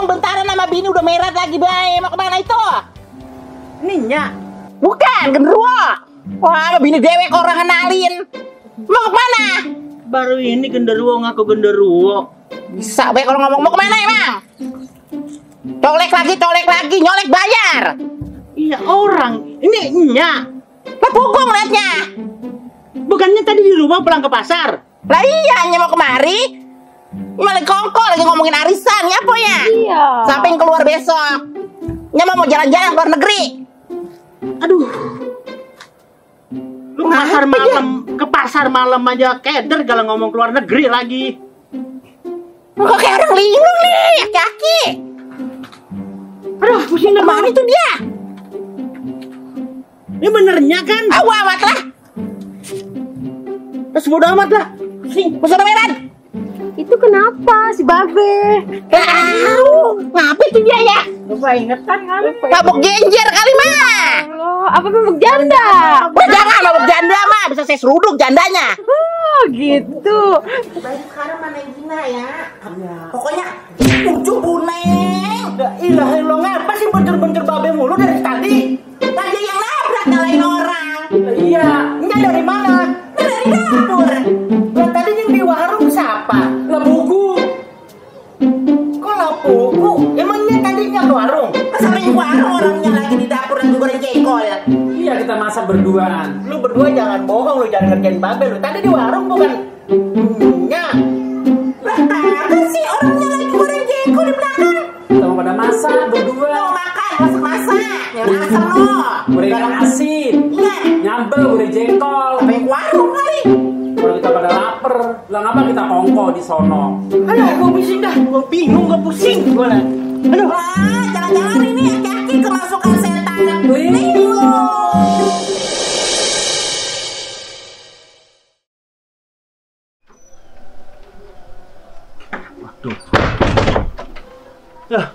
bentaran sama bini udah merah lagi, Bay. Mau kemana itu? Ininya. Bukan, genderuwo. Wah, sama bini dewek orang kenalin. Mau kemana? Baru ini genderuwo ngaku genderuwo. Bisa, Bay, kalau ngomong mau kemana emang? Colek lagi, nyolek bayar. Iya orang, ini nya. Lah pukung liatnya. Bukannya tadi di rumah pulang ke pasar? Lah iya, nya mau kemari. Malah kongko lagi ngomongin arisan, ya po ya? Iya. Sampai keluar besok. Nya mau jalan-jalan ke luar negeri. Aduh. Lu ke pasar malam aja keder kalau ngomong keluar negeri lagi. Kok kayak orang linglung nih, kaki. Aduh, pusing dah. Kemana itu dia? Ini benernya kan? Amat lah. Terus bodo amat lah. Pusing, pusing meran. Itu kenapa si Babe? Ngapa itu dia ya? Lupa ingetan kan? Mabuk genjer kali mah. Loh, apa mabuk janda? Jangan mabuk janda mah, bisa saya seruduk jandanya. Oh, gitu. Baik sekarang mana Gina ya? Pokoknya ujung buneng. Ya ilah lo ngapa sih bentur-bentur Babe mulu dari tadi? Tadi yang nabrak nyalain orang. Iya, ini dari mana? Dari dapur. Lah tadi yang di warung siapa? Lah buku. Kok lah buku? Emangnya tadinya ke warung? Masa main warung orangnya lagi di dapur dan goreng jengkol ya? Iya, kita masak berduaan. Lu berdua jangan bohong, lu jangan ngerjain Babe lu. Tadi di warung bukan? Nya. Lah apa sih orangnya lagi goreng jengkol di belakang? Kita mau pada masak Mau berdua. makan, masak. Yang asam lo. Goreng ikan asin, Iya. nyambel, goreng jengkol. Main warung kali. Kalau kita pada lapar, lah ngapa kita kongko di sono? Aduh, gua pusing dah. Gua bingung, gua pusing. Gua lah. Aduh. Wah, jangan-jangan ini aki-aki kemasukan setan. Linglung. Waduh. Lah,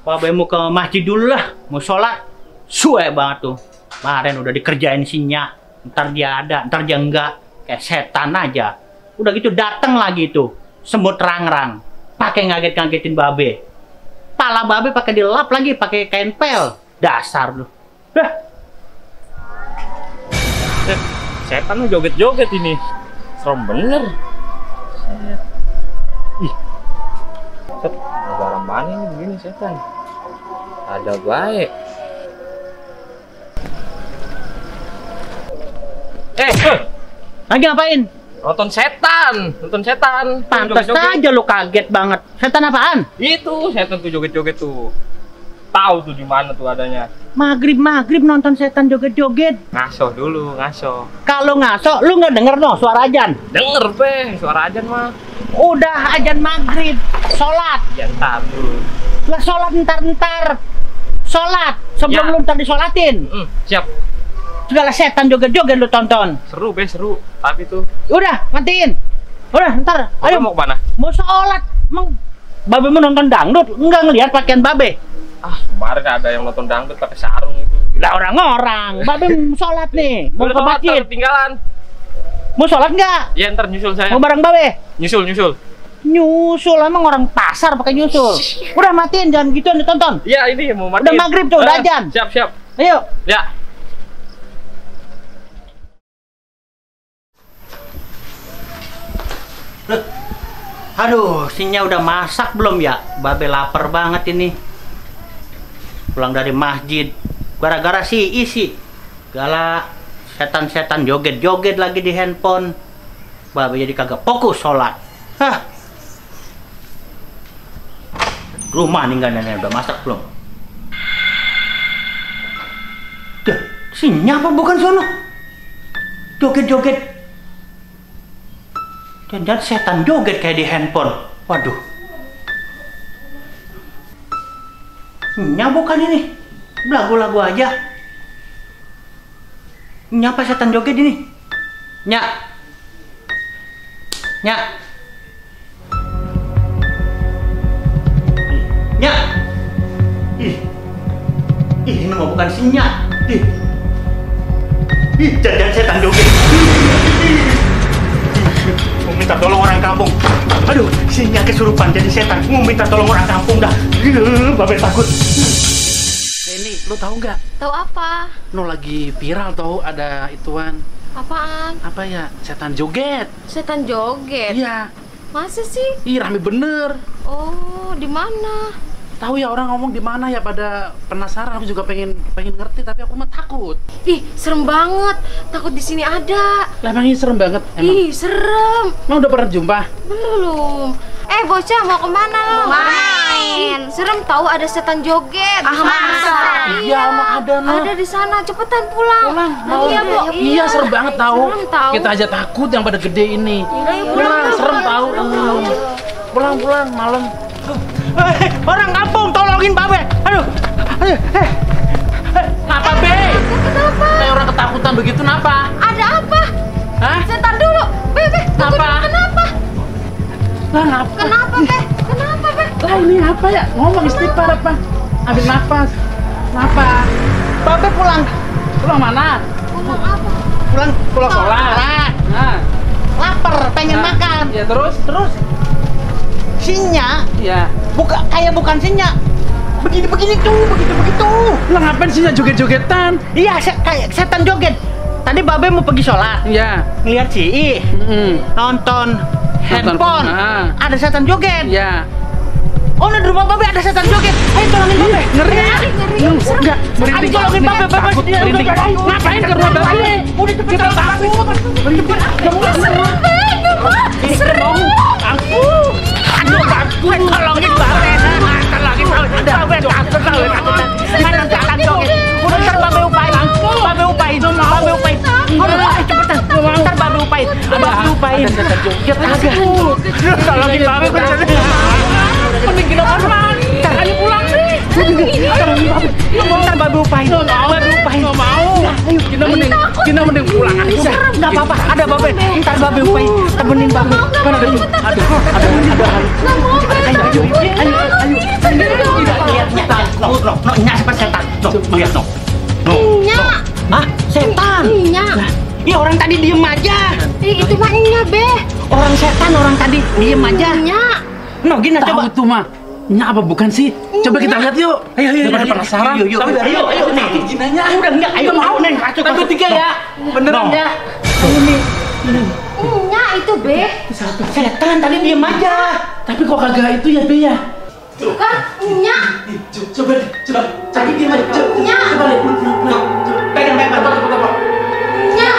Babe mau ke masjid dulu lah, mau sholat. Suwe banget tuh. Kemarin udah dikerjain sinya. Ntar dia ada, ntar dia enggak. Kayak setan aja. Udah gitu datang lagi tuh. Semut rang-rang. Pakai ngaget-ngagetin Babe. Pala Babe pakai dilap lagi, pakai kain pel. Dasar lu. Dah. Setan mah joget-joget ini. Serem bener. Ih. Set, negara mana ini begini setan? Ada baik. Lagi ngapain? Nonton setan. Pantes Joget-joget. aja lu kaget banget. Setan apaan? Itu setan tuh joget-joget tuh. Tahu tuh di mana tuh adanya. Maghrib nonton setan joget-joget. Ngaso dulu, ngaso. Kalau ngaso, lu nggak denger no suara ajan? Denger be, suara ajan mah. Udah ajan maghrib, sholat. Ya ntar dulu. Lah sholat ntar. Sholat, sebelum Ya. lu ntar disolatin. Siap. Segala setan joget-joget lu tonton. Seru be, seru. Tapi tuh. Udah, matiin. Udah, ntar. Babe Ayo, mau kemana? mau sholat. Emang Babe mau nonton dangdut? Enggak ngelihat pakaian Babe. Ah, kemarin ada yang nonton dangdut pakai sarung itu. Lah orang-orang. Babe mau sholat nih. Mau Udah ke telat, masjid. ketinggalan. Mau sholat nggak? Ya ntar nyusul saya. Mau bareng Babe? Nyusul. Nyusul, emang orang pasar pakai nyusul. Udah matiin, jangan gituan ditonton. Iya ini mau mati. Udah maghrib tuh, udah ajan. Siap. Ayo. Ya. Aduh, sinya udah masak belum ya? Babe lapar banget ini. Pulang dari masjid, gara-gara si isi. Gala setan-setan joget-joget lagi di handphone. Babe jadi kagak fokus sholat. Hah. Rumah nih nenek udah masak belum? Dah, sinya apa bukan sono? Joget-joget. Dan setan joget kayak di handphone. Waduh. Nya bukan ini. Lagu-lagu aja. Nya apa setan joget ini? Nya. Ih, ini mah bukan si Nya. Jangan setan joget. minta tolong orang kampung. Aduh, sinya kesurupan jadi setan. Mau minta tolong orang kampung dah. Babe takut. Ini lo tahu nggak? Tahu apa? No lagi viral tau ada ituan Apaan? apa ya setan joget. Setan joget. Iya. Masa sih? Ih rame bener. Oh, di mana? Tahu ya orang ngomong di mana ya pada penasaran. Aku juga pengen ngerti tapi aku mah takut. Ih, serem banget. Takut di sini ada. Lah emang ini serem banget emang. Ih, serem. Emang udah pernah jumpa? Belum. Bocah mau kemana lo? Main. Serem tahu ada setan joget. Masa? Iya, emang ada no. Ada di sana. Cepetan pulang. Mau. Iya, Bu. Iya serem banget tahu. Serem tahu. Kita aja takut yang pada gede ini. Ayo, Pulang serem tahu. Pulang malam. Orang kampung tolongin Babe. Aduh. Kenapa be? Kenapa? Kayak orang ketakutan begitu kenapa? Ada apa? Hah? Setan dulu. Bebe, tunggu Kenapa? dulu. Kenapa? Lah ngapa? Kenapa, Be? Kenapa, Be? Lah ini apa ya? Ngomong istighfar apa? Ambil nafas. Kenapa? Babe pulang. Pulang mana? Pulang apa? Pulang sholat. Nah, Lapar, pengen makan. Ya terus? Sinya Ya. bukan sinya. Begini tuh, begitu. Lah ngapain sih joget-jogetan? Iya, kayak setan joget. Tadi Babe mau pergi sholat, Ya. ngeliat si Ih nonton handphone, Ah. ada setan joget. Ya. Oh, di rumah Babe ada setan joget. Ayo tolongin Babe. Ngeri. Enggak, ayo tolongin Babe. Babe sendiri. Merinding. Ngapain ke rumah Babe? Udah cepet takut. Serem. Aduh, takut. Tolongin Babe. Tolongin Babe. Takut. Mana setan joget. Udah ntar Babe upain. Cepetan. Ntar Babe upain. Ya kagak. Tolongin Babe. Mending kita pulang. Ayo pulang nih. Ntar Babe upain. Nggak mau. Kita mending pulang aja. Nggak apa-apa, ada Babe. Ntar Babe upain. Temenin Babe. Mana ada yuk? Aduh. Lihat setan. No, ini seperti setan. No, lihat no. Nyak. Hah? Setan? Nyak. Iya orang tadi diem aja. Itu mah Nya, Be. Orang setan orang tadi diem aja. Nyak. No, gini Tahu coba. tuh mah. Nya apa bukan sih? Coba kita lihat yuk. Ayo, Daripada penasaran. Ayo, nih. Jinanya. Udah enggak, ayo mau nih. Tapi tiga ya. Beneran ya. Ayo nih. Nyak itu, Be. Setan tadi diem aja. Tapi kok kagak itu ya Be ya? Bukan Nyak. Coba. Tadi dia aja. Nya. Coba lihat. Pegang. Nyak.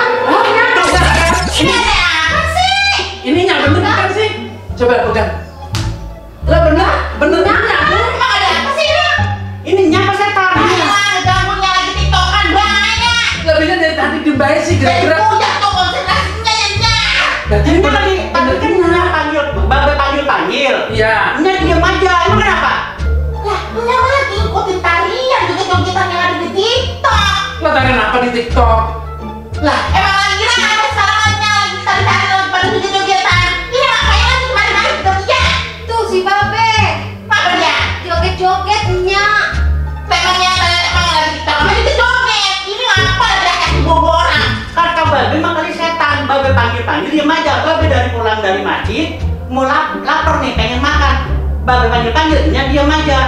Ini ada apa sih? Ini yang bener bukan sih? Coba pegang. Lah bener Nyak. Nya. Emang ada apa sih ini? Ini nyapa setan. Ganggunya lagi tiktokan banyak. Lebihnya dari tadi dibayar sih kira-kira. Udah tuh konsentrasinya ya. Berarti Ini tadi kan panggil, Babe panggil. Iya. Nya diem aja. Emang kenapa? Lah, punya lagi ikutin tarian juga jogetan yang ada di TikTok. Lo tarian apa di TikTok? Lah, emang lagi ada sekarangnya lagi tari-tari lagi pada joget-jogetan. Ini makanya lagi kemarin-kemarin kerja. Tuh si Babe. Apa dia? Joget-joget Nyak. Memangnya emang lagi TikTok apa itu joget? Ini ngapa ada kasih bobo orang? Kata Babe emang kali setan. Babe panggil diem aja. Babe dari pulang dari masjid mau lapar nih pengen makan. Babe panggil Nya diem aja.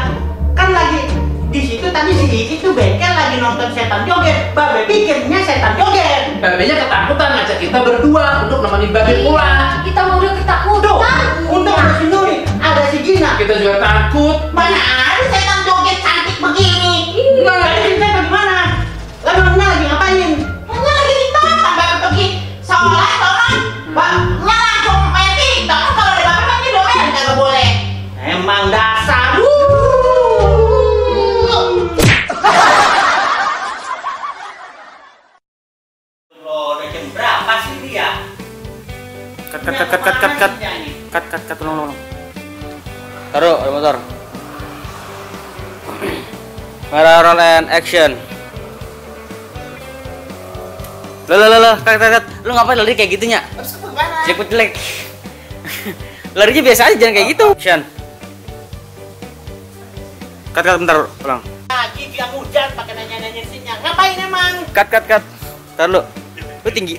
Kan lagi di situ tadi si Iki tuh bengkel lagi nonton setan joget. Babe pikirnya setan joget. Babenya ketakutan ngajak kita berdua untuk nemenin Babe pulang. Kita mau udah Tuh, ketakutan. untuk ada si Nuri, ada si Gina. Kita juga takut. Mana ada setan joget cantik begini? Nah, lagi kita bagaimana? Lagi ngapain? Hanya lagi TikTok sampai pergi sholat orang. Mbaknya langsung main TikTok. Kalau ada bapak kan doain kagak boleh. Emang dasar. Lo udah jam berapa sih dia? Cut, tolong. Taruh, ada motor. Kamera roll and action. Lo, cut. Lu ngapain lari kayak gitunya? Jelek. Larinya biasa aja, jangan kayak gitu. Action. Cut, bentar, ulang. Lagi dia hujan pakai nanya-nanya sinyal. Ngapain emang? Cut. Taruh lu. Lu tinggi.